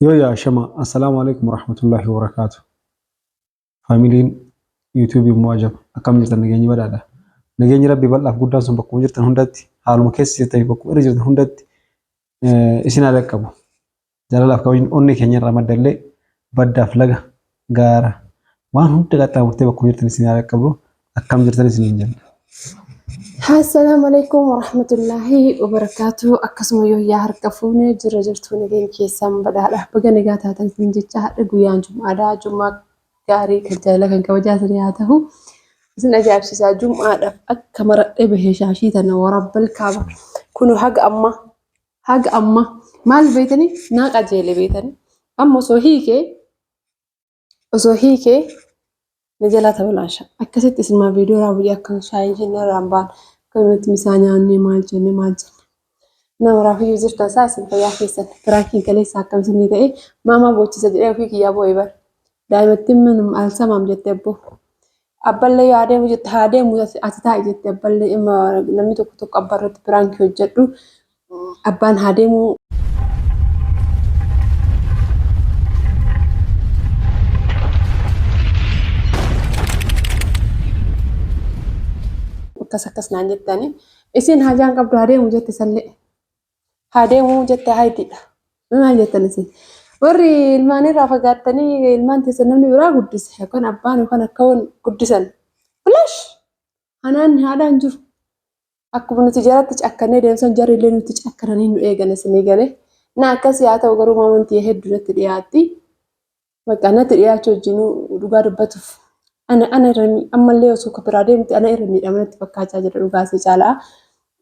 Yooyyaa ashama assalaamu alaikum warahmatullahi wabarakaatu. Faamiliin yuutuubii immoo ajab akkam jirtan nageenyi badhaadha. Nageenyi rabbi bal'aaf guddaan sun bakkuma jirtan hundatti haaluma keessa jirtanii bakkuma irra jirtan hundatti isin haa dhaqqabu. Jaalalaaf kabajni onnee keenya irraa maddallee baddaaf laga gaara waan hunda qaxxaamurtee bakkuma jirtan isin haa dhaqqabu. Akkam jirtan isiniin jenna. Assalaamu alaikum warahmatullaahi wabarakaatu. Akkasuma yooyyaa harka fuunee jira jirtuu nageenya keessan badhaadha. Baga nagaa taatan isin jecha har'a guyyaan jum'aadha. Jum'aa gaarii kan jaalala kan kabajaa isin haa ta'u. Isin ajaa'ibsiisaa jum'aadhaaf akka maradhee bahee shaashii tana warabbal kaaba. Kun haga amma haga amma maal beetanii naa qajeele beetanii amma osoo hiikee osoo hiikee na jalaa tabalaasha. Akkasitti isin maa viidiyoo raawwii akka shaayii jennee irraan baan akkanumatti misaa nyaannee maal jennee maal jenne. Nama raafiyyuu jirtan isaa isin fayyaa keessan piraankiin kaleessa akkam isinii ta'e maamaa boochisa jedhee ofii kiyyaa boo'e bar. Daa'imattiin manum alsamaam jette abboo. Abballee yoo adeemu jette haa deemu ati taa'i jette abballee namni tokko tokko abbaa irratti piraankii hojjedhu abbaan haa deemu. Akkas akkas naan jettani. Isin hajaan qabdu haa deemu jette sallee. Haa deemu jette haytiidha. Maal jettan isin? Warri ilmaan irraa fagaattanii ilmaan teessan namni biraa guddise yookaan abbaan yookaan akkawoon guddisan. Bilaash! Anaan haadhaan jiru. Akkuma nuti jaratti cakkannee deemsan jarri illee nuti cakkananii nu eegan isinii galee. Na akkasii haa ta'u garuu maamaan tiyya hedduu natti dhiyaatti. Bakka natti dhiyaachuu wajjinuu dhugaa dubbatuuf ana ana irra ammallee osoo ka biraa deemte ana irra miidhama natti fakkaachaa jira dhugaa si caalaa.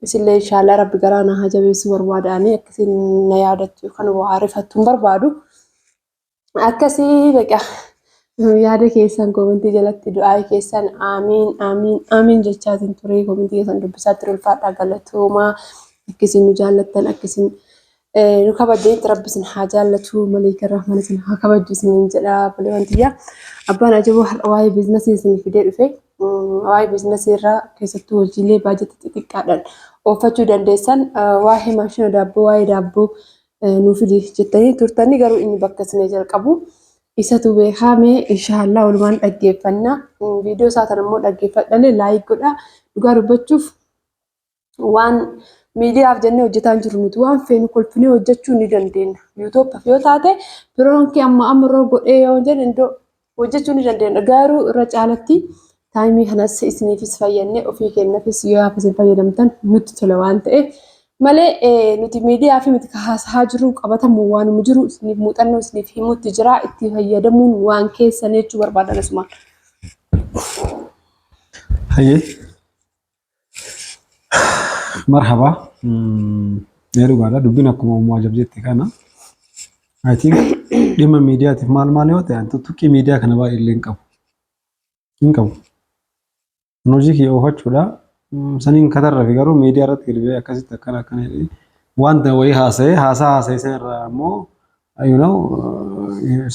Isillee inshaallah rabbi garaa na haa jabeessu barbaadaanii akkasiin na yaadattu yookaan waa rifattu hin barbaadu. Akkasii baqa yaada keessan koomentii jalatti du'aa'ii keessan aamiin aamiin aamiin jechaatiin ture koomentii keessan dubbisaa ture ulfaadhaa galatoomaa akkasiin nu jaallattan akkasiin nu kabajjanitti rabbi isin haa jaallatu maleeka rahman isin haa kabajju isiniin jedha obboleewwan tiyya abbaan ajaboo har'a waa'ee biizinasii isin fidee dhufe waa'ee biizinasii irraa keessattuu hojiilee baajata xixiqqaadhaan oofachuu dandeessan waa'ee maashina daabboo waa'ee daabboo nu fidi jettanii turtanii garuu inni bakka isin jalqabu isatu beekaa mee inshaallah walumaan dhaggeeffanna viidiyoo isaa tan immoo dhaggeeffadhalee laayik godha dhugaa dubbachuuf waan miidiyaaf jennee hojjetaa hin jirru nuti waan feenu kolfinee hojjechuu ni dandeenya. Yuutuubaaf yoo taate piroonkii amma amma irra godhee yoo jedhe iddoo hojjechuu ni dandeenya. Garuu irra caalatti taayimii kanas isiniifis fayyadne ofii keenyafis yoo hafa isin fayyadamtan nutti tola waan ta'eef malee nuti miidiyaa fi miti haasahaa jirru qabatamu waanuma jiru isiniif muuxannoo isiniif himutti jira itti fayyadamuun waan keessan jechuu barbaadan asumaan. Hayyee. Marhaba. Ee dhugaadha. Dubbiin akkuma Ummu Ajab jette kana. I think dhimma miidiyaatiif maal maal yoo ta'e tuttuqqii miidiyaa kana baay'ee illee hin qabu. Hin qabu. Kan hojii kiyya oofachuudha. Saniin katarrafi garuu miidiyaa irratti gadi ba'ee akkasitti akkana akkana jedhee wanta wayii haasa'ee haasaa haasa'e sana irraa immoo you know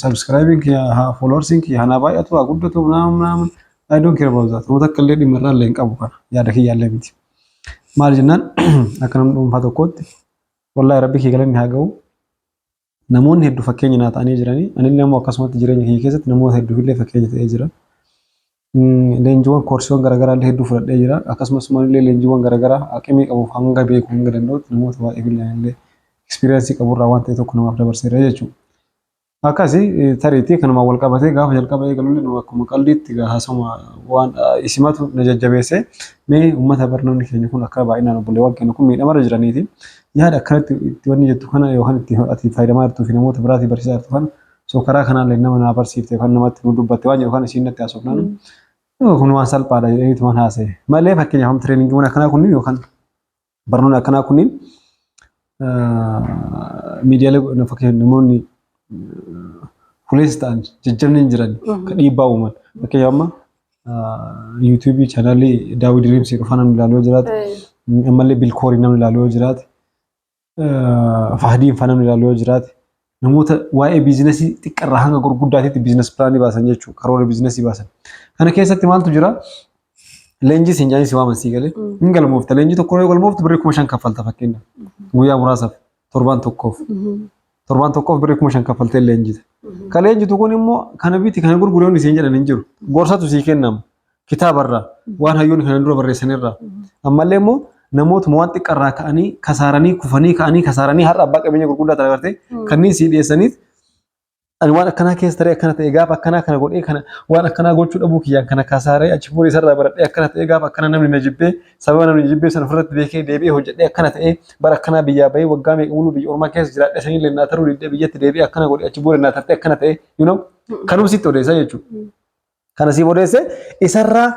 subscribing kiyya haa followersiin kiyya hanaa baay'atu haa guddatu naamun naamun I don't care about that. Nama takka illee dhimma irraa illee hin qabu kana yaada kiyya illee miti. Maal jennaan akka nama dhuunfaa tokkootti wallahi rabbi kee galanni haa ga'u. Namoonni hedduu fakkeenya naa ta'anii jiranii anillee immoo akkasumatti jireenya kiyya keessatti namoota hedduuf illee fakkeenya ta'ee jira. Leenjiiwwan koorsiiwwan garaagaraa illee hedduu fudhadhee jira. Akkasumas illee leenjiiwwan garaagaraa aqimii qabuuf hanga beeku hanga danda'utti namoota baay'eef illee anillee ekspiriyeensii qaburraa waan ta'e tokko namaaf dabarseera jechuudha. Akkasi tariitii kanumaan wal qabatee gaafa jalqaba eegalullee nu akkuma qaldiitti haasawuma waan isimatu na jajjabeesse mee uummata barnoonni keenya kun akka baay'inaan obboleewwan keenya kun miidhamarra jiraniiti yaada akkanatti itti wanni jettu kana yookaan itti ati fayyadamaa jirtuu fi namoota biraatii barsiisaa jirtu kana so karaa kanaan illee nama naa barsiifte yookaan namatti nu dubbatte waan jedhu kana isiin natti haasofnaan kun waan salphaadha jedhaniitu waan haasa'e malee fakkeenyaaf amma tireeningiiwwan akkanaa kunniin yookaan Barnoonni akkanaa kunniin miidiyaalee fakkeenyaaf namoonni fulees ta'an jajjabni hin jiran kan dhiibbaa uuman. Fakkeenyaaf amma yuutuubii chaanaalii Daawwii Diriimsii qofa namni ilaalu yoo jiraate ammallee Bilkoorii namni ilaalu yoo jiraate Fahdiin fa namni ilaalu yoo jiraate namoota waa'ee biizinasii xiqqarraa hanga gurguddaatitti biizines pilaanii baasan jechuudha. Karoora biizinasii baasan. Kana keessatti maaltu jira? Leenjii siin jedhanii si waaman sii galee. Hin galmoofta. Leenjii tokko yoo galmooftu birrii 5,000 kaffalta fakkeenyaaf. Guyyaa muraasaaf torbaan tokkoof. Torbaan tokkoof birrii 5,000 kaffaltee leenjita. Ka leenjitu kun immoo kana biti kana gurguri wanni siin jedhan hin jiru. Gorsatu sii kennama. Kitaabarraa waan hayyoonni kana dura barreessanirraa. Ammallee immoo namootuma waan xiqqarraa ka'anii kasaaranii kufanii ka'anii kasaaranii har'a abbaa qabeenya gurguddaa ta'an agartee kanneen sii dhiyeessaniif ani waan akkanaa keessa taree akkana ta'e gaafa akkanaa kana godhee kana waan akkanaa gochuu dhabuu kiyyaan kana kasaaree achi fuula isarraa baradhee akkana ta'e gaafa akkana namni na jibbee sababa namni na jibbee sana ofirratti beekee deebi'ee hojjedhee akkana ta'e bara akkanaa biyyaa bahee waggaa meeqa muluu biyya ormaa keessa jiraadhee sanillee naa taruu didee biyyatti deebi'ee akkana godhee achi booda naa tartee akkana ta'e you know kanuma sitti odeessa jechuudha. Kana siif odeesse isarraa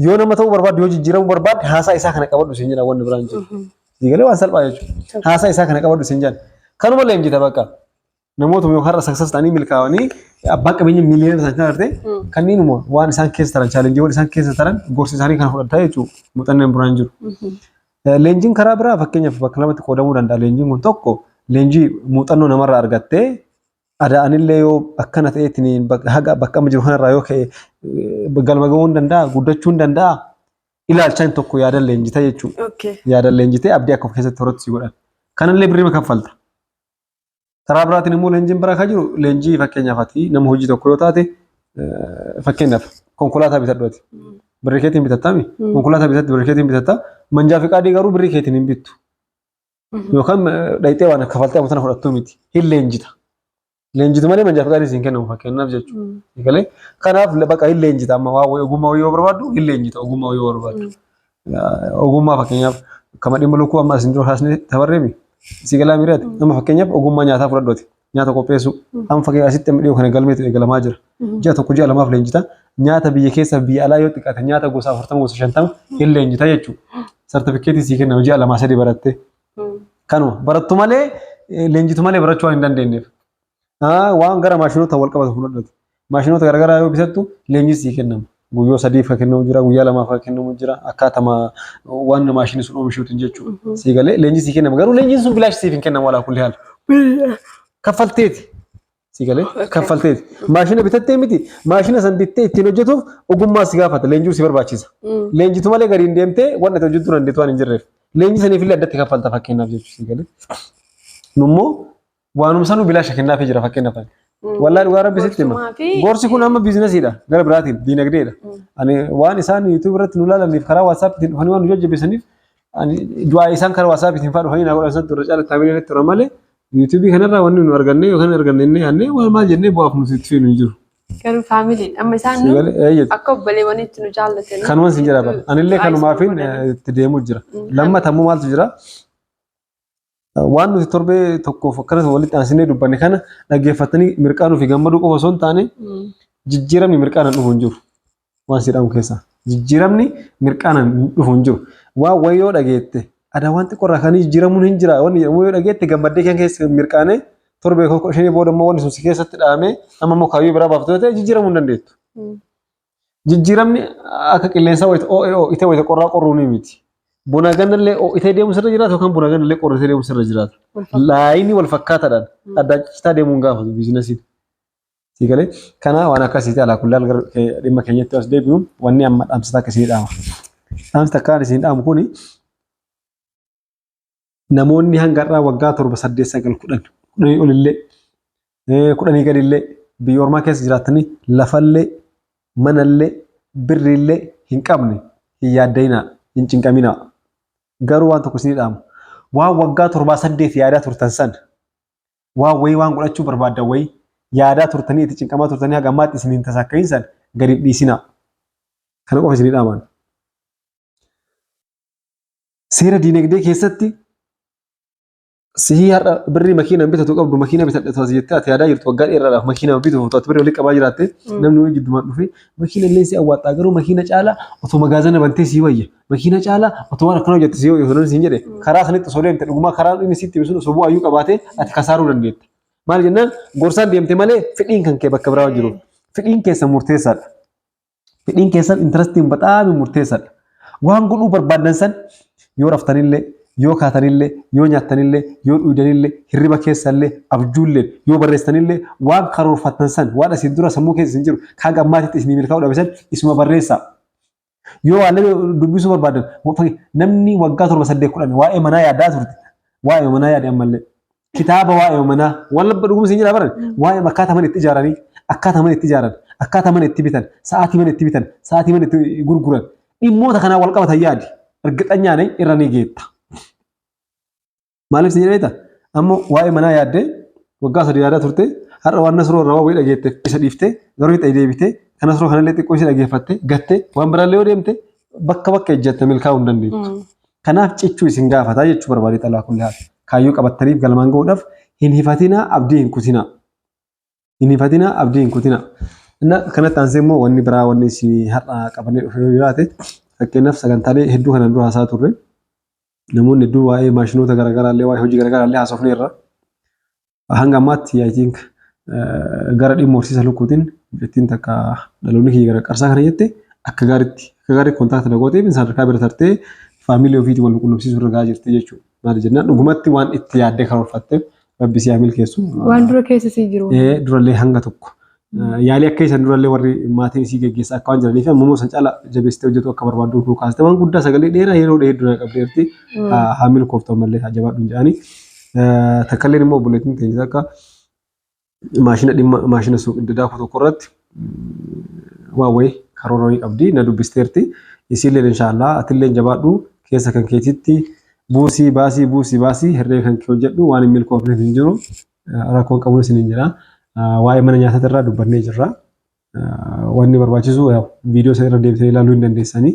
yoo nama ta'uu barbaadde yoo jijjiiramuu barbaadde haasaa isaa kana qabadhu siin jedha wanni biraan jiru. Siigalee waan salphaa jechuudha. Haasaa isaa kana qabadhu siin jedha. Kanuma leenjita bakka. Namootuma yoo har'a success ta'anii milkaa'anii abbaa qabeenya miiliyoona isaan kan argate kanneenuma waan isaan keessa taran challengeiiwwan isaan keessa taran gorsi isaanii kana fudhataa jechuudha. Muuxannoon biraan jiru. Leenjiin karaa biraa fakkeenyaaf bakka lamatti qoodamuu danda'a. Leenjiin kun tokko leenjii muuxannoo namarraa argattee adaa'anillee yoo akkana ta'eetiin haga bakka amma jiru kanarraa yoo ka'e galma ga'uu hin danda'a guddachuu hin danda'a ilaalchaan tokko yaadan leenjita jechuudha. Yaadan leenjitee abdii akka of keessatti horattu si godhan. Kanallee birrii kaffalta. Karaa biraatiin immoo leenjiin biraa kan jiru leenjii fakkeenyaaf ati nama hojii tokko yoo taate fakkeenyaaf konkolaataa bitadhu ati. Birrii keetiin bitattaami? Konkolaataa bitatti birrii keetiin bitatta. Manjaa fi qaadii garuu birrii keetiin hin bittu. Yookaan dhayxee waan kaffaltee amma sana fudhattuu miti. Hin leenjita. Leenjitu malee manjaa fi qaadii siin kennamu fakkeenyaaf jechuudha. Galee kanaaf baqa hin leenjita amma waa wayii ogummaa wayii yoo barbaaddu hin leenjita ogummaa wayii yoo barbaaddu. Ogummaa fakkeenyaaf kama dhimma lukkuu amma isin dura kaasnee tabarreemi. Si galaa miiraati. Amma fakkeenyaaf ogummaa nyaataa fudhadhu ati. Nyaata qopheessuu. Amma fakkeenyaaf asitti amma dhiyoo kana galmeetu eegalamaa jira. Ji'a tokko ji'a lamaaf leenjita. Nyaata biyya keessa biyya alaa yoo xiqqaate nyaata gosa 40 gosa 50 hin leenjita jechuudha. Sartifikeetii sii kennama ji'a lamaa sadii barattee. Kanuma barattu malee leenjitu malee barachuu waan hin dandeenyeef. Waan gara maashinoota wal qabatu fudhadhatu. Maashinoota garaagaraa yoo bitattu leenjii sii kennama. Guyyoo sadiif kan kennamu jira, guyyaa lamaaf kan kennamu jira. Akkaatama waan maashinii sun oomishuutiin jechuudha. Sii galee leenjii sii kennama. Garuu leenjiin sun bilaash siif hin kennamu alaa kulli haala. Kaffalteeti. Sii galee kaffalteeti. Maashina bitattee miti. Maashina san bittee ittiin hojjetuuf ogummaa si gaafata. Leenjuu si barbaachisa. Leenjitu malee gadi hin deemtee waan ati hojjettu dandeettu waan hin jirreef. Leenjii saniif illee addatti kaffalta fakkeenyaaf jechuudha. Sii galee. Nummoo waanuma sanuu bilaasha kennaafii jira fakkeenyaaf. Wallaahi dhugaa rabbi sitti hima. Gorsumaa fi Gorsi kun amma biizinasiidha. Gara biraatiin diinagdeedha. Ani waan isaan YouTube irratti nu ilaalaniif karaa WhatsAppiitiin dhufanii waan nu jajjabeessaniif ani du'aa isaan karaa WhatsAppiitiin fa'aa dhufanii naa godhan santu irra caala taamilee irratti tura malee YouTube kanarraa wanni nu arganne yookaan arganne inni yaadne waan maal jennee bu'aaf nuti itti feenu hin jiru. Garuu faamiliin amma isaan Si nu galee eeyyatu. akka obboleewwanitti nu jaallatanii Kanuman sin jedha bara. Anillee du'aa isin kanumaafin godhanii. itti deemuu jira. Lammata ammoo maaltu jira? Waan nuti torbee tokkoof akkanas walitti aansinee dubbanne kana dhaggeeffatanii mirqaanuu fi gammaduu qofa osoo hin taane jijjiiramni mirqaanaan dhufu hin jiru. Waan si dhaamu keessaa. Jijjiiramni mirqaanaan dhufu hin jiru. Waan wayii yoo dhageette adaa waan xiqqoo irraa ka'anii jijjiiramuun hin jira. Wanni jedhamu yoo dhageette gammaddee kan keessa mirqaanee torbee kudha shanii booda immoo wanni sun si keessatti dhahamee amma immoo kaayyoo biraa baaftu yoo ta'e jijjiiramuu hin dandeettu. Jijjiiramni akka qilleensaa wayita oo'ee oo'itee wayita qorraa qorruu ni miti. Bona gannallee oo'itee deemu sirra jiraata yookaan bona gannallee qorritee deemu sirra jiraata. Laayinii wal fakkaataadhaan addaan ciccitaa deemuun gaafatu biizinasiin. Sii galee kana waan akkasiiti alaa kulli gara dhimma keenyatti as deebinu wanni amma dhaamsa takka isinii dhaama. Dhaamsi takka isinii dhaamu kuni namoonni hanga har'aa waggaa 7, 8, 9, 10, kudhanii olillee, kudhanii gadillee biyya ormaa keessa jiraattanii lafallee, manallee, birriillee hin qabne hin yaadda'inaa, hin cinqaminaa. Garuu waan tokko isinii dhaamu. Waan waggaa torbaa saddeet yaadaa turtan san waan wayii waan godhachuu barbaaddan wayii yaadaa turtanii itti cinqamaa turtanii haga ammaatti isin hin tasaakkayin san gadi hin dhiisinaa. Kana qofa isinii dhaamaan. Seera diinagdee keessatti sihii har'a birrii makiina bitatu qabdu makiina bitadhe as jettee ati yaadaa jirtu waggaa dheeraadhaaf makiina bituuf ati birrii walitti qabaa jiraatte namni wayii jiddumaan dhufee makiina illee si awwaaxxaa garuu makiina caalaa otoo magaazana bantee sii wayya makiina caalaa otoo waan akkana hojjette sii wayya osoo namni siin jedhe karaa sanitti osoo deemte dhugumaa karaa inni sitti himu sun osoo bu'aayyuu qabaatee ati kasaaruu dandeetta. Maal jennaan gorsaan deemte malee fedhiin kan kee bakka biraa waan jiruuf fedhiin keessan murteessaadha. Fedhiin keessan intarastiin baxaami murteessadha. Waan godhuu barbaaddan san yoo raftanillee, yoo kaatanillee, yoo nyaattanillee, yoo dhuydanillee, hirriba keessallee, abjuullee, yoo barreessitanillee waan karoorfattan san waan asiin dura sammuu keessa isin jiru kan hanga ammaatitti isinii milkaa'uu dhabe san isuma barreessaa. Yoo waan dubbisuu barbaadan namni waggaa 7 8 10 waa'ee manaa yaadaa turte waa'ee manaa yaade ammallee. Kitaaba waa'ee manaa waan labba dhuguma isin jedhaa baran waa'ee akkaataa mana itti ijaaranii, akkaataa mana itti ijaaran, akkaataa mana itti bitan, sa'aatii mana itti bitan, sa'aatii mana itti gurguran dhimmoota kanaa wal qabatan yaadi. Ergixanyaa irra ni geetta. Maaliif isin jedhee beektaa? Amma waa'ee manaa yaaddee waggaa 3 yaadaa turte, har'a waan Nasroo irraa waa wayii dhageette isa dhiiftee garuu itti deebitee kan Nasroo kanallee xiqqoo ishee dhageeffatte gattee waan biraallee yoo deemte bakka bakka ejjatte milkaa'uu hin dandeettu. Kanaaf cichuu isin gaafataa jechuu barbaade xalaa kulli haal. Kaayyoo qabattaniif galmaan gahuudhaaf hin hifatinaa, abdii hin kutinaa. Hin hifatinaa, abdii hin kutinaa. Inna kanatti aansee immoo wanni biraa wanni isin har'a qabannee dhufe yoo jiraate, fakkeenyaaf sagantaalee hedduu kanaan dura haasaa turre. Namoonni hedduu waa'ee maashinoota garaagaraa illee, waa'ee hojii garaagaraa illee haasofneerra. Hanga ammaatti I think gara dhimma horsiisa lukkuutiin mucattiin takka dhaloonni kiyya gara Qarsaa kana jette akka gaariitti contact na gootee sadarkaa bira tartee family ofiitiin wal quunnamsiisuu irra gahaa jirti jechuudha. Maali jennaan dhugumatti waan itti yaaddee karoorfatteef Rabbi si haa milkeessu. Waan dura keessa sii jiru. Durallee hanga tokko yaalii akka isan durallee warri maatiin isii geggeessa akka waan jiraniif ammoo san caala jabeessitee hojjetu akka barbaaddu nu kaaste, waan guddaa sagalee dheeraa yeroo hedduu na qabdeerti, haa milkooftu, ammallee haa jabaadhu jedhanii. Takkalleen immoo obboleettiin teenya takka maashina, dhimma maashina suuqii daakuu tokko irratti waan wayii karoora wayii qabdi, na dubbisteerti. Isiillee inshaallah atillee jabaadhu, keessa kan keetitti buusii baasii, buusii baasii, herreega kan kee hojjedhu, waan hin milkoofneef hin jiru. Rakkoon qabuun isin hin jira. Waa'ee mana nyaataa irraa dubbannee jirra. Wanni barbaachisu viidiyoo isa irra deebitanii ilaaluu hin dandeessanii.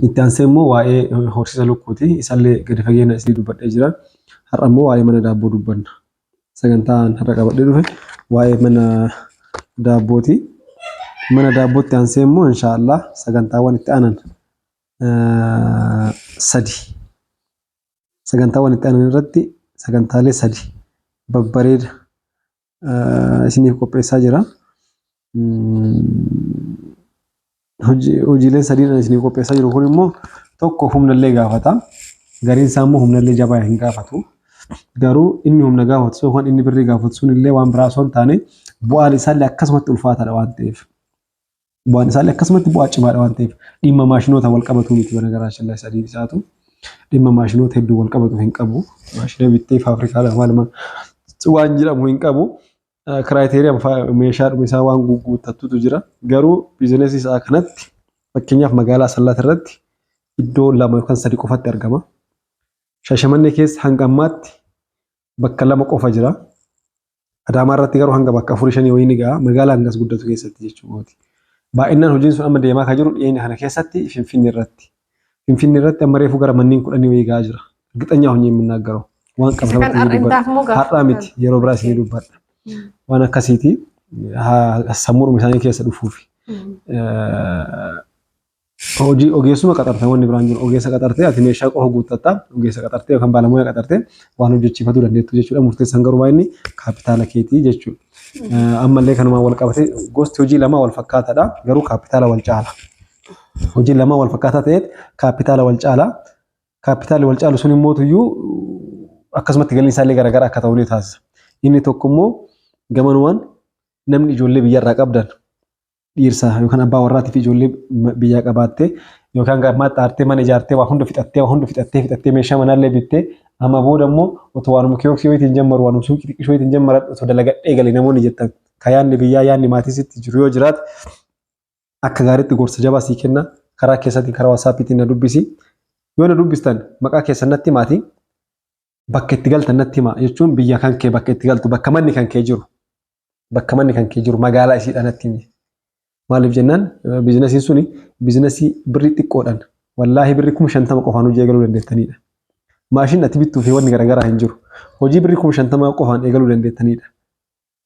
Itti aansee immoo waa'ee horsiisa lukkuuti. Isallee gadi fageenya isinii dubbadhee jira. Har'a immoo waa'ee mana daabboo dubbanna. Sagantaan har'a qabadhee dhufe waa'ee mana daabbooti. Mana daabbootti aansee immoo inshaallah sagantaawwan itti aanan sadi. Sagantaawwan itti aanan irratti sagantaalee sadi babbareeda isiniif qopheessaa jira. Hojiileen sadiin isiniif qopheessaa jiru kun immoo tokko humnallee gaafata. Gariin isaa immoo humnallee jabaa hin gaafatu. Garuu inni humna gaafatu sun yookaan inni birrii gaafatu sun illee waan biraa osoo hin taane bu'aan isaallee akkasumatti ulfaataadha waan ta'eef. Bu'aan isaallee akkasumatti bu'aa cimaadha waan ta'eef, dhimma maashinoota wal qabatu miti bana garaa shallaa sadii isaatu dhimma maashinoota hedduu wal qabatu hin qabu. Maashina bittee faafrikaadha maal maal waan jedhamu hin qabu. Criteria meeshaa dhuma isaa waan guuttattutu jira. Garuu biizinesii isaa kanatti fakkeenyaaf magaalaa Asallaat irratti iddoo lama yookaan sadi qofatti argama. Shashamannee keessa hanga ammaatti bakka lama qofa jira. Adaamaa irratti garuu hanga bakka afurii shanii wayii ni ga'a. Magaalaa hangas guddatu keessatti jechuudha. Baay'inaan hojiin sun amma deemaa kan jiru dhiyeenya kana keessatti Finfinnee irratti. Finfinnee irratti amma reefu gara manneen 10 wayii gahaa jira. እርግጠኛ ሆኜ የምናገረው waan Isa kan qabatamu har'a hin dubbadha. taaf moo gaafa Har'aa miti, yeroo biraa isinii dubbadha. Waan akkasiiti sammuudhuma isaanii keessa dhufuufi. Hojii ogeessuma qaxartee, wanni biraan jiru, ogeessa qaxartee ati meeshaa qofa guuttatta, ogeessa qaxartee yookaan baalamuyaa qaxartee waan hojjechiifatuu dandeettu jechuudha. Murteessaan garuu baay'inni kaapitaala keetii jechuudha. Ammallee kanumaan wal qabatee gosti hojii lama wal fakkaataadha, garuu kaapitaala wal caala. Hojiin lama wal fakkaataa ta'eet kaapitaala wal caala. Kaapitaalli wal caalu sun immoo tuyyuu akkasumatti galiin isaallee garaagara akka ta'u ni taasisa. Inni tokko immoo gamanumaan namni ijoollee biyyarraa qabdan, dhiirsa yookaan abbaa warraatii fi ijoollee biyyaa qabaattee yookaan gammaa xaartee mana ijaartee waa hunda fixattee meeshaa manaallee bittee, amma booda immoo otoo waanuma kiyooksii wayiitiin jammaru, waanuma suuqii xiqqishoo wayiitiin jammaradhu, otoo dalagadhee galee namoonni jettan, ka yaadni biyyaa, yaadni maatii sitti jiru yoo jiraate, akka gaariitti gorsa jabaa sii kenna. Karaa keessaatiin, karaa WhatsAppiitiin na dubbisi. Yoo na dubbistan maqaa keessan natti himaati, bakka itti galtan natti hima, jechuun biyya kan kee bakka itti galtu, bakka manni kan kee jiru, magaalaa isiidha natti himi. Maaliif jennaan biizinasiin suni biizinasii birrii xiqqoodhaan, wallaahi birrii 50,000 qofaan hojii eegaluu dandeettanidha. Maashinni ati bittuu fi wanni garaagaraa hin jiru. Hojii birrii 50,000 qofaan eegaluu dandeettanidha.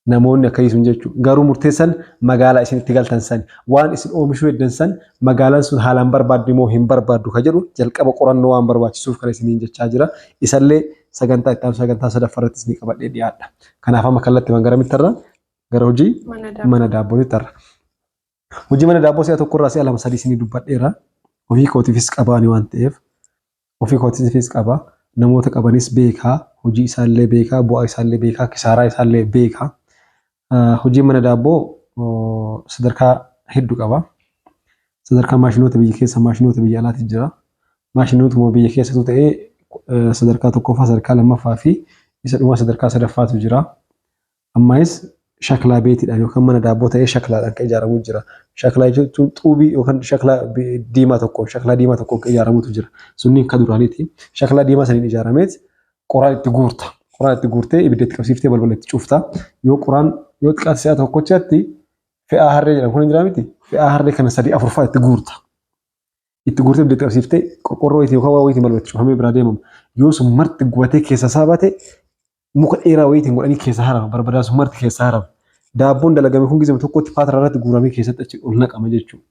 Namoonni akkasii sun jechuudha. Garuu murteessan magaalaa isin itti galtan san, waan isin oomishuu heddan san, magaalaan sun haalaan barbaaddu moo hin barbaaddu ka jedhu jalqaba qorannoo waan barbaachisuuf kan isiniin jechaa jira. Isallee sagantaa itti aanu, sagantaa sadaffaa irratti isinii qabadhee dhiyaadha. Kanaaf amma kallattii garamitti irra gara hojii mana daabbootti tarra. Hojii mana daabboo si'a tokkorraa si'a lama sadii isinii dubbadheera. Ofii kootiifis qabaani waan ta'eef, ofii kootiifis qaba. Namoota qabanis beekaa, hojii isaallee beekaa, bu'aa isaallee beekaa, kisaaraa isaallee beekaa. Hojiin mana daabboo sadarkaa hedduu qaba. Sadarkaa maashinoota biyya keessa, maashinoota biyya alaati jira. Maashinootuma biyya keessatu ta'ee sadarkaa tokkoffaa, sadarkaa lammaffaa fi Isa dhumaa sadarkaa sadaffaatu jira. Ammaayis shaklaa beetiidhaan yookaan mana daabboo ta'ee shaklaadhaan kan ijaaramu jira. Shaklaa jechuun xuubii yookaan shaklaa diimaa tokkoon shaklaa diimaa tokkoon kan ijaaramutu jira. Sunniin kan duraaniiti. Shaklaa diimaa saniin ijaarameet qoraan itti guurta. Qoraan itti guurtee ibidda itti qabsiiftee balbala itti cufta. Yoo qoraan yoo xiqqaate si'a tokkochatti fe'aa harree jedhamu kun hin jiraa miti. Fe'aa harree kana sadii afur fa'a itti guurta. Itti guurtee ibidda itti qabsiiftee qorqorroo wayiitiin yookaan waa wayiitiin balbala itti cufamee biraa deemama. Yoo sun marti gubatee keessa isaa bate muka dheeraa wayiitiin godhanii keessa harama. Barbadaa sun marti keessa harama. Daabboon dalagame kun gizema tokkotti paatraa irratti guuramee keessatti achi ol naqama jechuudha.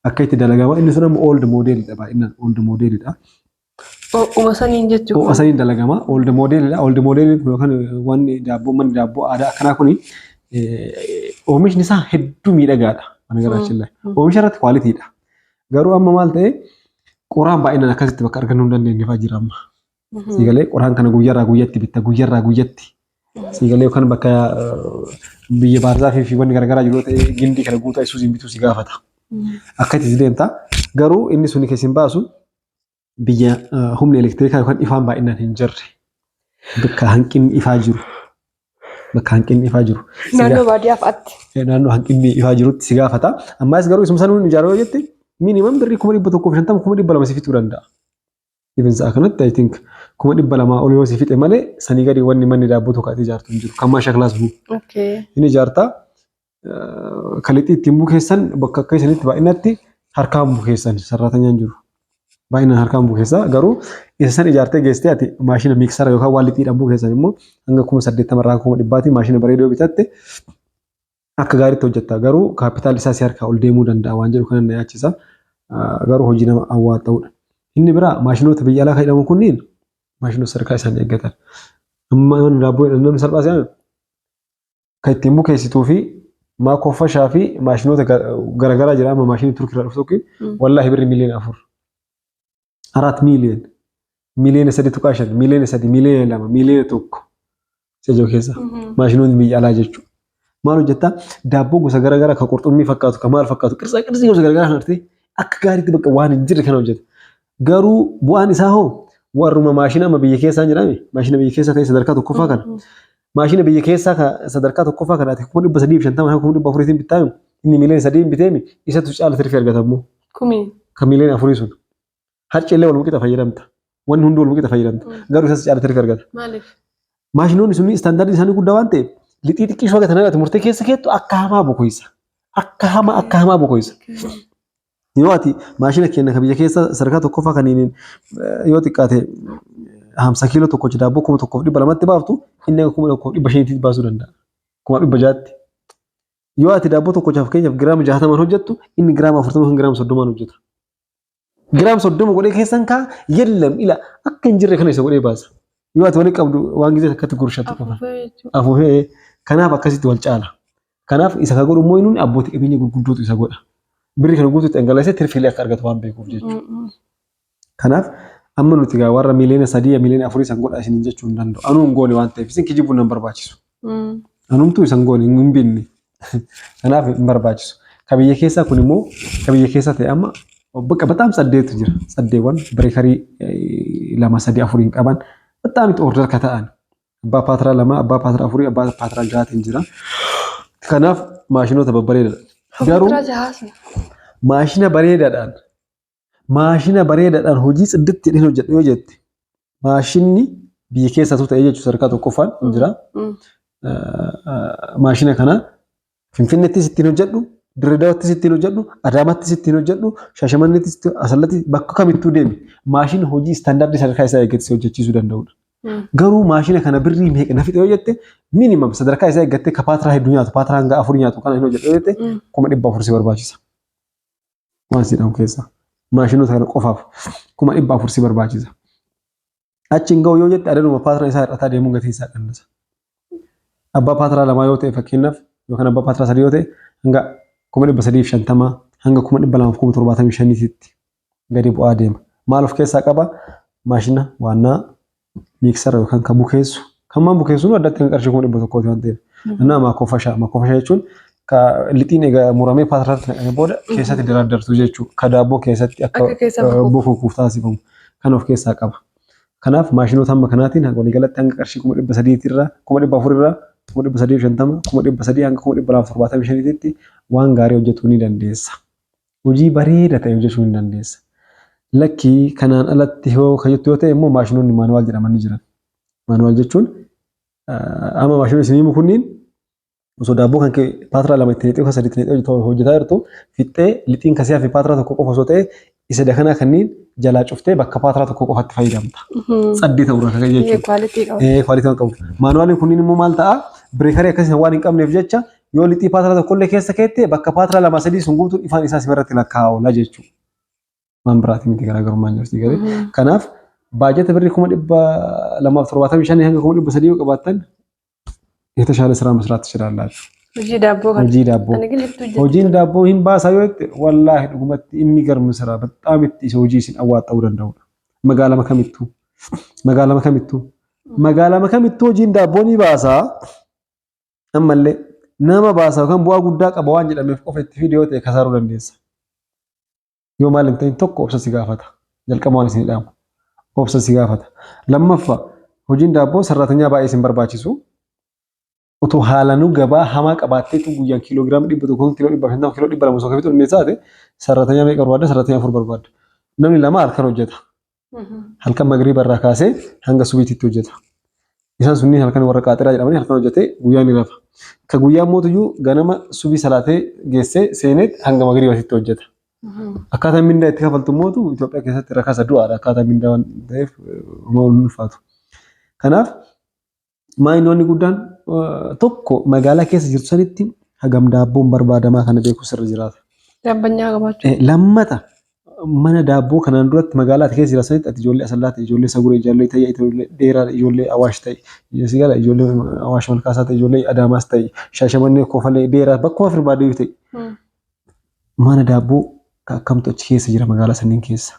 Akka itti dalagama inni sun ammoo old modelidha baay'inaan old modelidha. Ho'uma saniin jechuudha. Ho'a saniin dalagama. Old modelidha. Old modeliin kun yookaan wanni daabboo manni daabboo aadaa akkanaa kuni oomishni isaa hedduu miidhagaadha. Mana garaachillee. Oomisha irratti qualityidha. Garuu amma maal ta'e qoraan baay'inaan akkasitti bakka argannuu hin dandeenye fa'aa jira amma. Siigalee qoraan kana guyyaarraa guyyatti bitta guyyaarraa guyyatti. Siigalee yookaan bakka biyya baarzaafii fi wanni garaagaraa jiru ta'e gindii kana guutaa isuuziin bituu si gaafata. Akkatti si deemta. Garuu inni suni keessin baasu biyya humni elektirikaa yookaan ifaan baay'inaan hin jirre bakka hanqinni ifaa jiru bakka hanqinni ifaa jiru Naannoo baadiyyaa fa'aatti. Naannoo hanqinni ifaa jirutti si gaafata. Ammaas garuu isuma sanuun ijaaruu yoo jette minimum birrii 150,000 200,000 si fixuu danda'a. Even sa'a kanatti I think 200,000 ol yoo si fixe malee sanii gadi wanni manni daabboo tokko ati ijaartu hin jiru. Kan maa shaklaas buu. Inni ijaartaa kalixii ittiin bukeessan bakka akka isinitti baay'inatti harkaan bukeessan sarraatanyaan jiru. Baay'inaan harkaan bukeessa garuu isa san ijaartee geessitee ati maashina miiksara yookaan waan lixiidhaan bukeessan immoo hanga 80,000 irraa 100,000 maashina bareedoo bitatte akka gaariitti hojjetta. Garuu kaapitaalli isaa si harkaa ol deemuu danda'a waan jedhu kana na yaachisa. Garuu hojii nama hawwaata'udha. Inni biraa maashinoota biyya alaa kan jedhamu kunniin maashinoota sadarkaa isaan eeggatan. Amma mana daabboo jedhan namni salphaa si'ame kan ittiin bukeessituu fi maakoffashaa fi maashinoota garaagaraa jira amma maashinii Turkii irraa dhufu tokko wallaahi birri 4 miliyoona. 4 miiliyoon 3.5 miliyoona 3 miliyoona 2 1 miliyoona Sejoo keessa maashinoonni biyya alaa jechuudha. Maal hojjettaa? Daabboo gosa garaagaraa kan qurxummii fakkaatu kan maal fakkaatu qirtsaa qirtsii gosa garaagaraa kan argitee akka gaariitti bakka waan hin jirre kana hojjeta. Garuu bu'aan isaa hoo warruma maashina amma biyya keessaa hin jedhame maashina biyya keessaa ta'e sadarkaa tokkoffaa kana. Maashina biyya keessaa sadarkaa tokkoffaa kana ati 350,000 hanga 400,000 bittaami inni 3 miliyoona biteemi isatu caala tirfii argata immoo. Kumi. Kan 4 miliyoona sun. Harceellee waluma qixa fayyadamta. Wanni hunduu waluma qixa fayyadamta. Garuu isas caala tirfii argata. Maaliif? Maashinoonni sunni istaandaardiin isaanii guddaa waan ta'eef lixii xiqqishoo haga tanarratti murtee keessa keettu akka hamaa bokoysa. Akka hamaa akka hamaa bokoysa. Yoo ati maashina keenya kan biyya keessa sadarkaa tokkoffaa kan yoo xiqqaate 50 kiiloo tokko daabboo 1,200tti baaftu inni hanga 1,500tti baasuu danda'a. 600,000tti. Yoo ati daabboo tokko fakkeenyaaf giraama 60n hojjettu inni giraama 40 kan giraama 30n hojjeta. Giraama 30 godhee keessan kaa yellam ila akka hin jirre kana isa godhee baasa. Yoo ati walitti qabdu waan gisee akkatti gurshattu qofa. Afuufee jechuudha. Afuufee kanaaf akkasitti wal caala. Kanaaf isa ka godhu immoo inni abbootii qabeenya gurguddootu isa godha. Birri kana guutuutti dhangalaasee tirfiilee akka argatu waan beekuuf jechuudha. Kanaaf amma nuti gaa warra 3 miliyoona 4 miliyoona san godha isiniin jechuu hin danda'u. Anuu hin goone waan ta'eef isin kijibuun nan barbaachisu. Anumtuu isan goone hin binne. Kanaaf hin barbaachisu. Ka biyya keessaa kun immoo ka biyya keessaa ta'e amma bakka bataam saddeetu jira. Saddeewwan bakery lama sadii afuriin qaban bataam itti order ka ta'an. Abbaa paatiraa lama, abbaa paatiraa afurii, abbaa paatiraa jahaatiin jira. Kanaaf maashinoota babbareedaadha. Garuu Paatiraa jahaas. Maashina bareedaadhaan hojii tsidditti jedheen hojjedhu yoo jette maashinni biyya keessatu ta'ee jechuun sadarkaa tokkoffaan hin jira. Maashina kana Finfinnettis ittiin hojjedhu, Dirredaawattis ittiin hojjedhu, Adaamattis ittiin hojjedhu, Shaashamannettis, Asallatti bakka kamittuu deemi. Maashina hojii istaandaardii sadarkaa isaa eeggate si hojjechiisuu danda'udha. Garuu maashina kana birrii meeqa na fixe yoo jette minimum sadarkaa isaa eeggattee ka paatiraa hedduu nyaatu paatiraa hanga afurii nyaatu kana hin hojjedhu yoo jette 400,000 si barbaachisa. Waan si dhahu keessaa. Maashinoota kana qofaaf 400,000 si barbaachisa. Achi hin ga'u yoo jette adaduma paatiraa isaa hir'ataa deemuun gatiin isaa qannasa. Abbaa paatiraa lamaa yoo ta'e fakkeenyaaf yookaan abbaa paatiraa sadii yoo ta'e hanga 350,000 hanga 275,000tti gadi bu'aa deema. Maal of keessaa qaba? Maashina waannaa mixer yookaan kan bukeessu. Kan maan bukeessu addatti kan qarshii 100,000 waan ta'eef. Innaa maakofashaa. Maakofashaa jechuun ka lixiin egaa muramee paatiraatti naqamee booda keessatti daraardartu jechuudha. Ka daabboo keessatti akka Akka keessa bokuuf. Bokuuf taasifamu kan of keessaa qaba. Kanaaf maashinoota hamma kanaatiin waliigalatti hanga qarshii 300,000 irraa 400,000 irraa 350,000 300,000 hanga 275,000tti waan gaarii hojjetuu ni dandeessa. Hojii bareeda ta'e hojjechuu ni dandeessa. Lakkii kanaan alatti yoo kan jettu yoo ta'e immoo maashinoonni manual jedhaman ni jiran. Manual jechuun amma maashinoonni isin himu kunniin osoo daabboo kan kee paatiraa lama itti naqxee yookaan sadi itti naqxee hojjetaa jirtu fixxee lixiin kasii hafe paatiraa tokko qofa osoo ta'e isa dakanaa kanneen jalaa cuftee bakka paatiraa tokko qofatti fayyadamta. Tsaddee ta'uu irraa kan ka'e jechuudha. Quality qaba. Quality waan qabuuf. Manualiin kunniin immoo maal ta'a? Breakerii akkasii waan hin qabneef jecha yoo lixii paatiraa tokkollee keessa keette bakka paatiraa lama sadii sun guutuu ifaan isaa sibarratti lakkaa'aa oola jechuudha. Waan biraati miti garaagarummaan jirti galee. Kanaaf baajata birrii 275,000 hanga 300,000 yoo qabaattan የተሻለ ስራ መስራት ትችላላችሁ። Hojii daabboo kana. Hojii daabboo. Ani ግን hedduu hojjetu. Hojiin daabboo hin baasaa yoo jette wallaahi dhugumatti የሚገርም ስራ በጣም itti isa hojii isin awwaaxxa'uu danda'udha. Magaalama kamittuu magaalama kamittuu magaalama kamittuu hojiin daabboo ni baasaa ammallee nama baasaa yookaan bu'aa guddaa qaba waan jedhameef qofa itti fide yoo ta'e kasaaruu dandeessa. Yoo maal hin ta'in tokko obsa si gaafata. Jalqaba waan isin dhaamu obsa si gaafata. Lammaffaa hojiin daabboo sarraatanyaa baay'ee isin barbaachisu. Otoo haalanuu gabaa hamaa qabaatteetu guyyaan kiiloogiraama 100 kiiloo 150 kiiloo 200 osoo fixuu dandeessaa ta'e sarraatanyaa meeqa barbaadda? Sarraatanyaa afur barbaadda. Namni lama halkan hojjeta. Halkan magriiba irraa kaasee hanga subiititti hojjeta. Isaan sunniin halkan warra qaaxiraa jedhamanii halkan hojjetee guyyaa ni rafa. Ka guyyaa mootuyyuu ganama subii salaatee geessee seeneet hanga magriibatitti hojjeta. Akkaataan mindaa itti kafaltu mootu Itoophiyaa keessatti rakasa du'aadha. Akkaataa mindaa waan ta'eef homaa hin ulfaatu. Kanaaf maayinoonni guddaan tokko magaalaa keessa jirtu sanitti hagam daabboon barbaadamaa kana beekuu sirra jiraata. Daabbanyaa qabaachuu. Lammata mana daabboo kanaan duratti magaalaa ati keessa jiraatu sanitti ati ijoollee Asallaa ta'e, ijoollee Saguree, ijoollee Tayyaa, ijoollee Dheeraa, ijoollee Awaash ta'e, si gala ijoollee Awaash Malkaasaa ta'e, ijoollee Adaamaas ta'e, Shaashamannee, Kofalee, Dheeraa bakkuma barbaadde ta'e. Mana daabboo akkamtu achi keessa jira magaalaa sanniin keessa.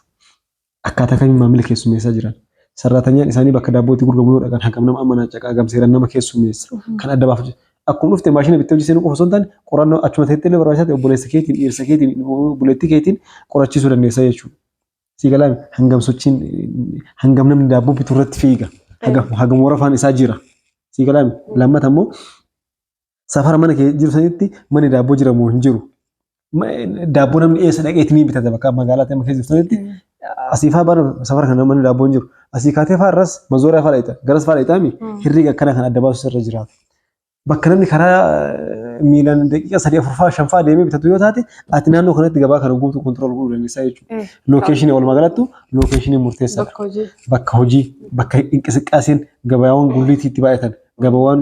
Akkaataa kamiin maamila keessummeessaa jiran. Sarraatanyaan isaanii bakka daabboo itti gurguramu yoo dhaqan hagam nama amanaa hagam seeraan nama keessummeessa. Kan adda baafatu. Akkuma dhufte maashina bittee hojii seenuu qofa osoo hin taane qorannoo achuma ta'etti illee barbaachisaa ta'e obboleessa keetiin, dhiirsa keetiin, obboleettii keetiin qorachiisuu dandeessa jechuudha. Si galaa hangam sochiin hangam namni daabboo bituu irratti fiiga. Hagam warafaan isaa jira. Si galaa lammata immoo safara mana kee jiru sanitti manni daabboo jira moo hin jiru. Daabboo namni eessa dhaqeeti ni bitata bakka magaalaa ta'e keessa jirtu sanitti asii faa bara safara kana manni daabboo hin jiru. Asii kaatee faa irras mazooraa faa dhaqxa garas faa dhaqxaami herreega akkana kan adda baasu sirra jiraata. Bakka namni karaa miilaan daqiiqa sadii afur faa shan faa deemee bitatu yoo taate ati naannoo kanatti gabaa kana guutuu control godhuu dandeessaa jechuudha. Locationii walumaa galattu locationii murteessaadha. Bakka hojii. Bakka hojii bakka inqisiqqaaseen gabaawwan gulliitii itti baay'atan gabaawwan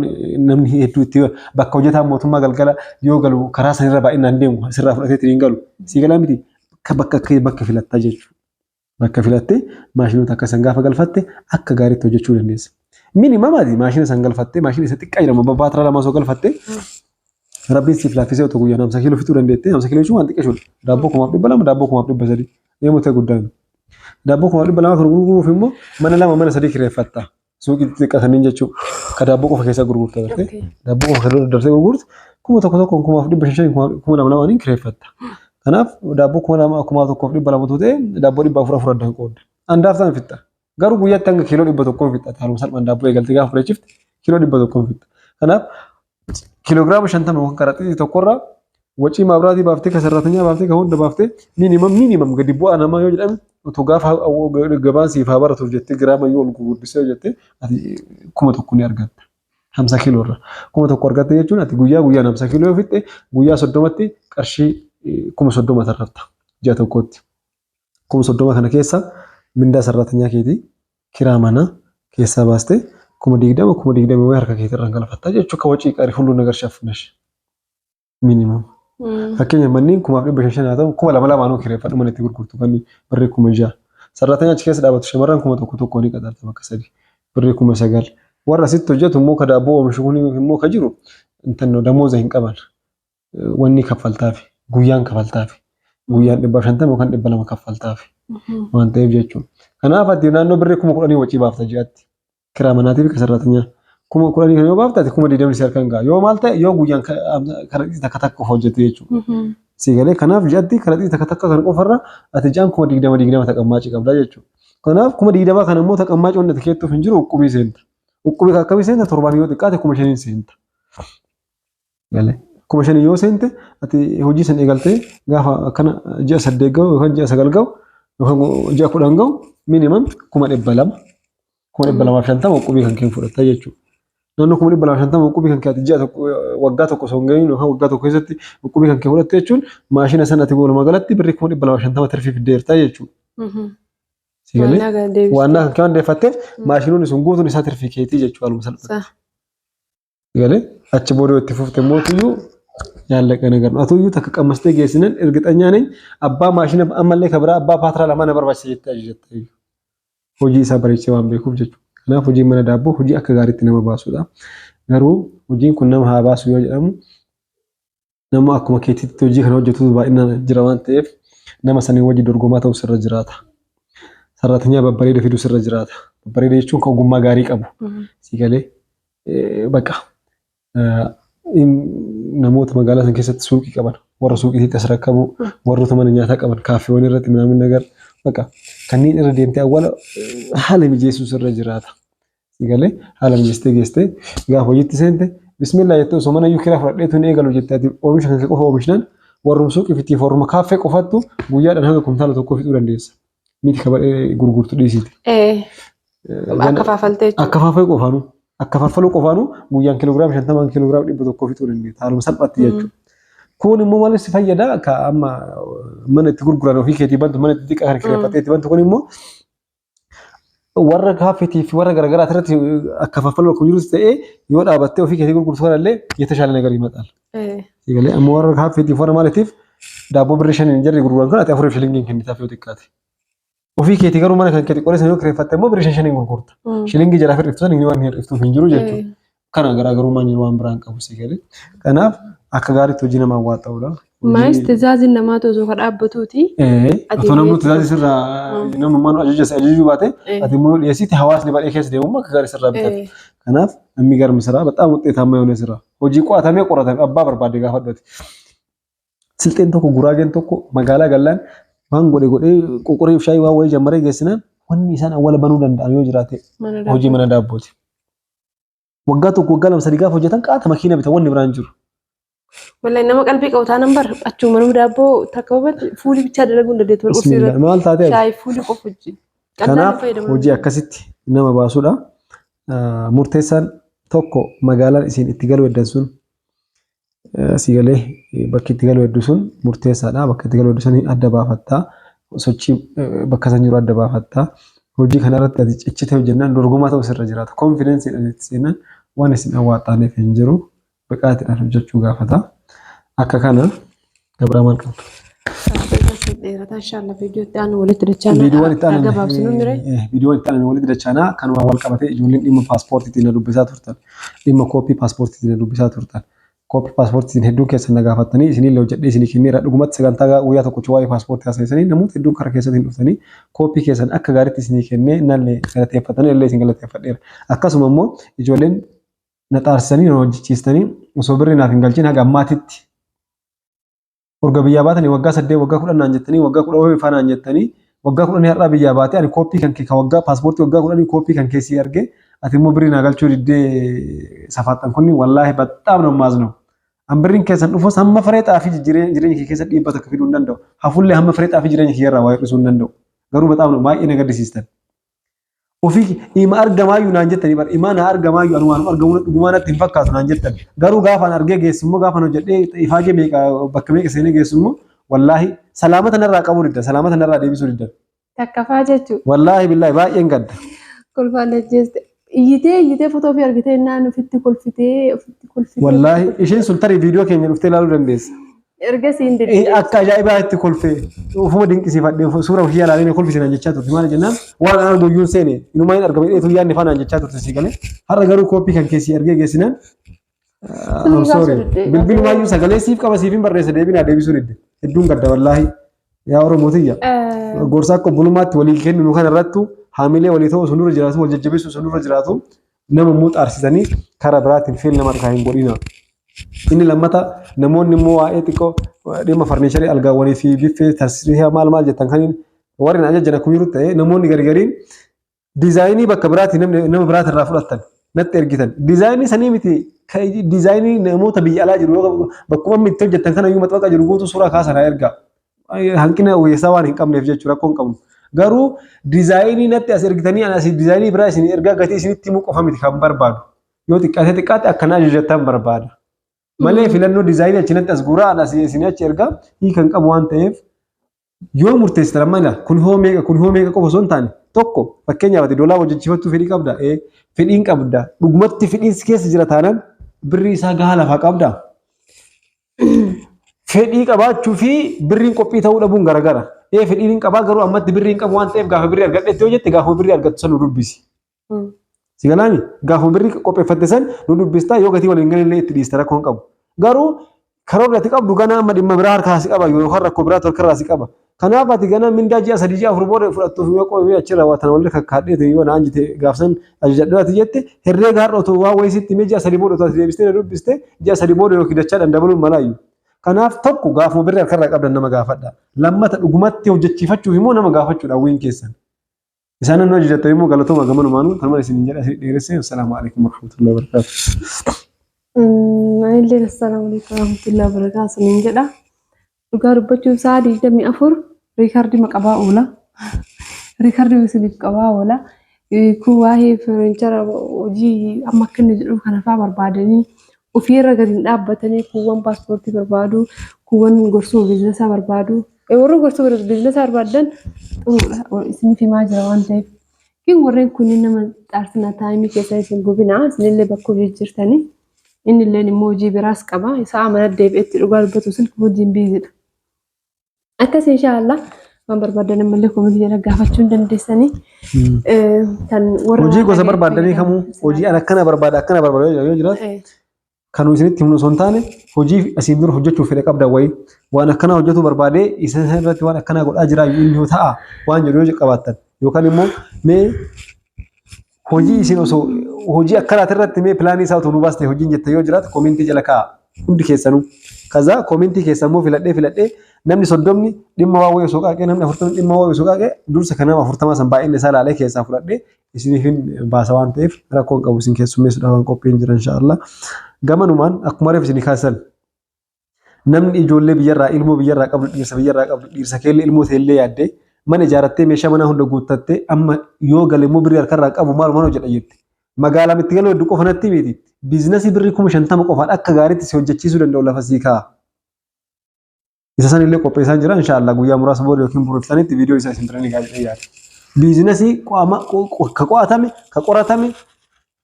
namni hedduu itti bakka hojjetaan mootummaa galgala yoo galu karaa sanirra baay'inaan deemu sirraa fudhatee ittiin galu sii galaa miti bakka bakka filattaa jechuudha. Bakka filattee maashinoota akka san gaafa galfatte akka gaariitti hojjechuu dandeessa. Minimum ati maashina san galfattee maashina isa xiqqaa jedhamu abbaa baatiraa lama osoo galfatte rabbiin siif laaffisee otoo guyyaan 50 kiiloo fixuu dandeette 50 kiiloo jechuun waan xiqqeessuudha. Daabboo 2,200 daabboo 3,300 yommuu ta'e guddaan. Daabboo 2,200 kan gurguruuf immoo mana lama mana sadii kireeffatta. Suuqii xixiqqaa kanneen jechuudha. Ka daabboo qofa keessaa gurgurta gartee. Daabboo qofa kan dabarsee gurgurtu 1,000 1,500 2,000 lamaaniin kireeffatta. Kanaaf daabboo 2,000 1,200 ta'e daabboo 400 afur addaan qoodda. Andaaf ta'an fixxa. Garuu guyyaatti hanga kiiloo 100 fixxa. Haaluma salphaan daabboo eegaltee gaafa fudhachiifte kiiloo 100 fixxa. Kanaaf kiiloogiraama 50 yookaan qaraxii tokkorraa wacii maabiraatii baaftee ka sarratanyaa baaftee ka hunda baaftee minimum minimum gadi bu'aa namaa yoo jedhame otoo gaafa gabaan siif haa baratuuf jettee giraama yoo ol gurguddisee jettee ati 1,000 ni argatta. 50 kiiloo irra. 1,000 argatte jechuun ati guyyaa guyyaan 50 kiiloo yoo fixxe guyyaa 30tti qarshii 30,000 tarrafta ji'a tokkotti. 30,000 kana keessa mindaa sarratanyaa keetii kiraa manaa keessaa baastee 20,000 20,000 wayii harka keetii irraan galfatta jechuudha. Akka wacii qarii ሁሉ ነገር ሸፍነሽ minimum. Fakkeenya manneen 5,500 haa ta'u 2,000 lamaanuu kireeffadhu mana itti gurgurtu kan birrii 6,000. Sarratanyaa achi keessa dhaabatu shamarran 1,000 tokko ni qaxarta bakka sadi birrii 9,000. Warra asitti hojjetu immoo ka daabboo oomishu kun immoo ka jiru intanno damooza hin qaban. Wanni kaffaltaafi guyyaan kaffaltaafi guyyaan 150 yookaan 200 kaffaltaafi waan ta'eef jechuudha. Kanaaf ati naannoo birrii 10,000 wacii baafta ji'atti. Kiraa manaatii fi kasarratanyaa. 10,000 kan yoo baafte ati 20,000 si harkaan ga'a. Yoo maal ta'e yoo guyyaan karaxitii takka takka qofa hojjette jechuudha. Si galee kanaaf ji'atti karaxitii takka takka kan qofarra ati ji'aan 20,000 20 taqammaacii qabda jechuudha. Kanaaf 20,000 kana immoo taqammaaci wanni ati keettuuf hin jiru uqqubii seenta. Uqqubii akkamii seenta torbaan yoo xiqqaate 5,000 seenta. Galee. 5,000 yoo seente ati hojii san eegaltee gaafa akkana ji'a 8 gahu yookaan ji'a 9 gahu yookaan ji'a 10 gahu minimum 200,000 250,000 uqqubii kan kee fudhatta jechuudha. Naannoo 250,000 uqqubii kan kee ati ji'a tokko waggaa tokko osoo hin gahiin yookaan waggaa tokko keessatti uqqubii kan kee fudhatte jechuun maashina sana ati walumaa galatti birrii 250,000 tirfii fiddeerta jechuudha. Si galee? Waannaa kan deebiste. Waannaa kan kee waan deeffatteef maashinoonni sun guutuun isaa tirfii keetii jechuudha haaluma salphaatti. Si galee? Achi booda yoo itti fufte mootuyyuu yaallaqa na garnu. Atuyyuu takka qammastee geessinan ergixanyaa neny abbaa maashina ammallee ka biraa abbaa paatiraa lamaa na barbaachisa jettee ajajatta. Hojii isaa bareechee waan beekuuf jechuudha. Kanaaf hojiin mana daabboo hojii akka gaariitti nama baasudha. Garuu hojiin kun nama haa baasu yoo jedhamu nama akkuma keetiitti hojii kana hojjetutu baay'inaan jira waan ta'eef nama sanii wajji dorgomaa ta'u sirra jiraata. Sarraatinyaa babbareeda fiduu sirra jiraata. Babbareeda jechuun kan ogummaa gaarii qabu. Si galee bakka namoota magaalaa san keessatti suuqii qaban warra suuqiitti as rakkabuu warroota mana nyaataa qaban kaaffeewwan irratti minaamin nagar bakka kanneen irra deemtee awwaala haala mijeessuu sirra jiraata. Si galee haala mijeessitee geessitee gaafa hojiitti seente bismillaa jettee osoo mana iyyuu kiraa fudhadheetu hin eegalu jettee ati oomisha kan kee qofa oomishnaan warrum suuqii fi warruma kaaffee qofattu guyyaadhaan hanga kumtaala tokkoo fixuu dandeessa. Miti kabadhee gurgurtu dhiisiiti. Akka faafaltee jechuudha. Akka faafaluu qofaanuu akka faafaluu qofaanuu guyyaan kiloogiraama 50 kiloogiraama 100 fixuu dandeetta haaluma salphaatti jechuudha. Kun immoo maal si fayyada akka amma mana itti gurguran ofii keetii bantu mana itti xiqqaa kan kireeffattee itti bantu kun immoo warra kaaffeetii fi warra garaagaraa irratti akka faffaluu akkuma jirus ta'ee yoo dhaabattee ofii keetii gurgurtu kanallee የተሻለ ነገር ይመጣል። Egalee amma warra kaaffeetiif warra maaliitiif daabboo birrii shaniin jarri gurguran kun ati afuriif shilingiin kennitaaf yoo xiqqaate. Ofii keetii garuu mana kan keetii qolee yoo kireeffatte immoo birrii shan shaniin gurgurta. Shilingii jalaa hir'iftu san inni waan hir'iftuuf hin jiru jechuudha. Kana garaagarummaan jiru waan biraan qabu si galee. Kanaaf akka gaariitti hojii namaa waa ta'udha. Maayis tizaaziin namaatu osoo ka dhaabbatuuti. Ati Otoo namni dhiyeessite. tizaazii sirraa namnummaan ajaja si ajajuu baate ati immoo dhiyeessite hawaasni baay'ee keessa deemu akka gaarii sirraa bitata. Kanaaf namni garmi siraa በጣም ውጤታማ የሆነ ስራ hojii qo'atamee qoratame abbaa barbaade gaafadhu ati. Silxeen tokko guraageen tokko magaalaa gallaan waan godhe godhee qoqoree shaayii waan wayii jammaree geessinaan wanni isaan awwala banuu danda'an yoo jiraate Mana hojii daabboo. mana daabbooti. Waggaa tokko waggaa lama sadii gaafa hojjetan qaata makiina bitan wanni biraan jiru. Wallahi nama qalbii qabu taanaan bar achuma manuma daabboo takka babal'ate fuulii bichaa dalaguu hin dandeettu. Qursii Bismillah irratti maal taatee ati? shaayii fuulii qofa hojii. Qallaan Kanaaf fayyadamu. hojii akkasitti nama baasudha. Murteessaan tokko magaalaan isin itti galuu heddan sun si galee bakki itti galuu heddu sun murteessaadha. Bakka itti galuu heddu sun adda baafattaa. Sochii bakka san jiru adda baafattaa. Hojii kanarratti ati cichitee hojjennaan dorgomaa ta'uu sirra jiraata. Konfidensiidhaan itti seenaan waan isin awwaaxxaaneef hin jiru. Biqaatiidhaan hojjechuu gaafata. Akka kana gabraa maal qabna? Dheerataa inshallah viidiyoo itti aanu walitti dachaana. Viidiyoowwan itti aanan Gabaabsinu mire. viidiyoowwan itti aanan walitti dachaanaa kanuma wal qabatee ijoolleen dhimma paaspoortiitiin na dubbisaa turtan. Dhimma kooppii paaspoortiitiin na dubbisaa turtan. Kooppii paaspoortiitiin hedduun keessan na gaafattanii isinillee hojjedhee isinii kenneera. Dhugumatti sagantaa guyyaa tokkochi waa'ee paaspoortii haasa'isanii namoota hedduun karaa keessatti dhuftanii kooppii keessan akka gaariitti isinii kennee nallee galateeffatanii illee isin galateeffadheera. Akkasuma immoo ijoolleen na xaarsisanii na hojjechiistanii osoo birrii naaf hin galchin haga ammaatitti Urga biyyaa baatanii waggaa 8 waggaa 10 naan jettanii waggaa 10 wayii faa naan jettanii waggaa 10 har'aa biyyaa baatee ani kooppii kan kee ka waggaa paaspoortii waggaa 10 kooppii kan kee sii argee ati immoo birrii naa galchuu diddee safaaxan kunni wallaahi baxxaam ነው የማዝነው። An birriin keessan dhufus hamma firee xaafii jireenya kee keessa dhiibbaa takka fiduu hin danda'u. Hafullee hamma firee xaafii jireenya kiyya irraa waa hir'isuu hin danda'u. Garuu baxaam ነው baay'ee na gaddisiistan. Ofii ima argamaayyuu naan jettanii bar imaa naa argamaayyuu ani waanuma argamu dhugumaa natti hin fakkaatu naan jettan. Garuu gaafa an argee geessu immoo gaafa an hojjedhee ifaajee meeqa bakka meeqa seenee geessu immoo wallaahi salaamata narraa qabuu diddan salaamata narraa deebisuu diddan. Takkafaa jechuun. Wallaahi billaahi baay'een gadda. Kolfaan ajjeeste. Iyyitee iyyitee fotoo fi argitee naan ofitti kolfitee ofitti kolfitee. Wallaahi isheen sun tarii viidiyoo keenya dhuftee ilaaluu dandeessa. Ergasii hin deddeebisu. Akka ajaa'ibaa itti kolfe ofuma dinqisiifadhe suura ofii ilaalee na kolfise naan jechaa turte maal jennaan waan an argu iyyuu hin seene inumaa hin argama jedheetu yaadne faa naan jechaa turte si galee har'a garuu kooppii kan keessi argee geessinaan I'm sorry bilbilumaayyuu sagalee siif qaba siif hin barreessa deebinaa deebisuu didde hedduun gadda wallaahi yaa Oromoo tiyya gorsa akka obbolummaatti walii kenninu kana irrattu haamilee walii ta'uu sun dura jiraatu wal jajjabeessuu sun dura jiraatu nama immoo xaarsisanii karaa biraatiin feel nama harkaa hin godhina. Inni lammata namoonni immoo waa'ee xiqqoo dhimma farniicharii algaawwanii fi biffee tarsiriyaa maal maal jettan kaniin Warri na ajajjan akkuma jiru ta'ee, namoonni gargariin diizaayinii bakka biraatii namni nama biraatirraa fudhattan natti ergitan. Diizaayinii sanii miti, diizaayinii namoota biyya alaa jiru yoo bakkuma amma itti hojjettan kana iyyuu maxxanqa jiru guutuu suuraa kaasan haa ergaa. Hanqina ogeessaa waan hin qabneef jechuudha, rakkoo hin qabnu. Garuu diizaayinii natti as ergitanii ani asii diizaayinii biraa isin ergaa gatii isinitti himuu qofa miti kan barbaadu. Yoo xiqqaate xiqqaate akkana ajajattan barbaada. Malee filannoo diizaayinii achi natti as guuraa ani asii isin achi ergaa hiika hin qabu waan ta'eef, yoo murteessitan amma ila kun hoo meeqa, kun hoo meeqa qofa osoo hin taane, tokko fakkeenyaaf ati doolaa hojjechiifachuu fedhii qabda, ee fedhiin qabda, dhugumatti fedhiin si keessa jira taanaan birrii isaa gahaa lafaa qabda. Fedhii qabaachuu fi birriin qophii ta'uu dhabuun garagara. Ee, fedhiin hin qabaa, garuu ammatti birrii hin qabu waan ta'eef gaafa birrii argadhetti yoo jette, gaafa birrii argattu san nu dubbisi. Si galaami? Gaafa birrii qopheeffatte san nu dubbistaa, yoo gatii waliin galee itti dhiista, rakkoo hin qabu. Garuu karoorri ati qabdu ganaa amma dhimma biraa harkaa si qaba yookaan rakkoo biraatu harkarraa si qaba. Kanaaf ati ganaa mindaa ji'a 3, ji'a 4 booda fudhattuuf yoo qophii achirraa waa tana walitti kakkaadheetu yoo naan jette, gaafsan ajajadhu ati jette, herreega har'a otoo waa wayii sitti himee ji'a 3 booda otoo ati deebistee na dubbiste, ji'a 3 booda yookiin dachaadhaan dabaluun malaayyuu. Kanaaf tokko gaafuma birrii harkarraa qabdan nama gaafadha. Lammata dhugumatti hojjechiifachuuf immoo nama gaafachuudha hawwiin keessan. Isaan nu ajajattan immoo galatooma gamanumaanuu kanuma isin jedha, isin dheeresse. Assalaamu alaikum warahmatullahi wabarakatuh. Anillee assalaamu alaikum warahmatullahi wabarakatuh niin jedha. Dhugaa dubbachuuf sa'a 24 riikardii qabaa oola. Riikardii isiniif qabaa oola. Kun waa'ee furniture hojii amma akka inni jedhu kana fa'aa barbaadanii ofiirra gadi hin dhaabbatanii, kuuwwan paaspoortii barbaadu, kuuwwan gorsuu biizinasa barbaadu. Warri gorsuu biizinasa barbaadan xuruudha, isiniif himaa jira waan ta'eef. Kin warreen kunniin nama xaarsina, taayimii keessa isin gubina, isinillee bakka hojii jirtanii. Inni illeen immoo hojii biraas qaba. Sa'a mana deebi'etti dhugaa dubbatu silkii hojiin biizidha. Akkas inshaallah waan barbaadan ammallee koomentii jala gaafachuu hin dandeessanii. Kan warra Hojii waan gosa dhaga'eef barbaadanii kamuu fayyadamu. Hojii an akkana barbaada, akkana barbaada yoo jiraate, kan isinitti himnu osoo hin taane, hojii asiin dura hojjechuuf fedha qabdan wayii, waan akkanaa hojjetuu barbaadee isa irratti waan akkanaa godhaa jira inni yoo ta'a waan jedhu yoo qabaattan, yookaan immoo mee hojii isin osoo hojii akkanaati irratti mee pilaanii isaa otoo nu baaste hojiin jette yoo jiraate, koomentii jala kaa'a hundi keessanuu. Kaza koomentii keessa immoo filadhee filadhee namni 30 dhimma waa wayii osoo qaaqee, namni 40 dhimma waa wayii osoo qaaqee, dursa kan nama 40 san baay'inni isaa ilaalee keessaa fudhadhee isiniifin baasa waan ta'eef, rakkoo hin qabu, isin keessummeessuudhaaf waan qophiin jira inshaallah. Gamanumaan akkuma reef isinii kaasan, namni ijoollee biyyarraa, ilmoo biyyarraa qabdu, dhiirsa biyyarraa qabdu, dhiirsa keellee, ilmoo teellee yaaddee mana ijaarrattee, meeshaa manaa hunda guuttattee, amma yoo gale immoo birrii harkarraa qabu maal maal hojjedha jette. Magaalaa itti galuu hedduu qofa natti miti. Biizinasii birrii 50,000 qofaan akka gaariitti si hojjechiisuu danda'u lafa sii kaa'a. Isa san illee qopheessaa jira inshaallah, guyyaa muraasa booda yookiin boru iftanitti viidiyoo isaa isin bira ni ga'a jedhee yaada. Biizinasii ka qo'atame, ka qoratame,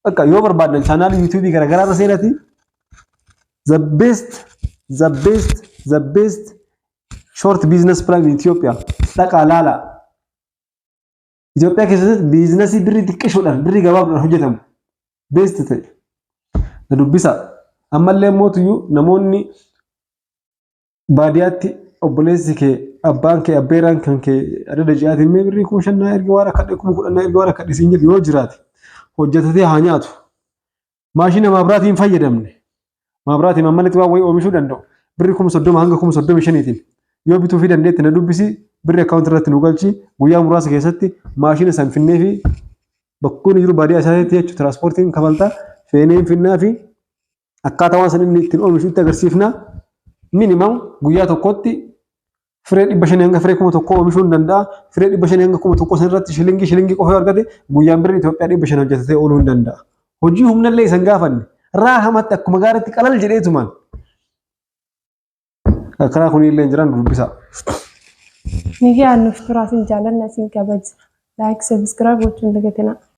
bakka yoo barbaaddan chaanaalii yuutuubii garaagaraa irra seenati the best, the best, the best short business plan in Ethiopia dhaqaa laala. Itoophiyaa keessatti biizinasii birrii xiqqishoodhaan, birrii gabaabdhaan hojjetamu best ta'e. Na dubbisa. Ammallee mootuyyuu namoonni baadiyyaatti obboleessi kee, abbaan kee, abbeeraan kan kee adada ji'aatiin mee birrii 5,000 naa ergi, waan akka 10,000 naa ergi, waan akka dhisiin jedhu yoo jiraate, hojjetatee haa nyaatu. Maashina maabiraatiin fayyadamne, maabiraatiin ammalitti waan wayii oomishuu danda'u birrii 30,000 hanga 35,000tiin yoo bituu fi dandeetti, na dubbisi, birrii akkaawuntii irratti nu galchi, guyyaa muraasa keessatti maashina san finnee fi bakka inni jiru baadiyyaa isaatti jechuudha, tiraanspoortiin kafaltaa feenee finnaa fi akkaataa waan san inni ittiin oomishu itti agarsiifna. Minimum guyyaa tokkotti firee 500 hanga firee 1000 oomishuu hin danda'a. Firee 500 hanga 1000 san irratti shilingii shilingii qofa yoo argate, guyyaan birrii Itoophiyaa 500 hojjetatee ooluu hin danda'a. Hojii humnallee isan gaafanne raahamatti akkuma gaariitti qalal jedheetumaan. Akkanaa kun illee jiran dubbisa. Ni nuuf turaa, isin jaallanna, isin kabaja. Like, subscribe gochuun dagatinaa.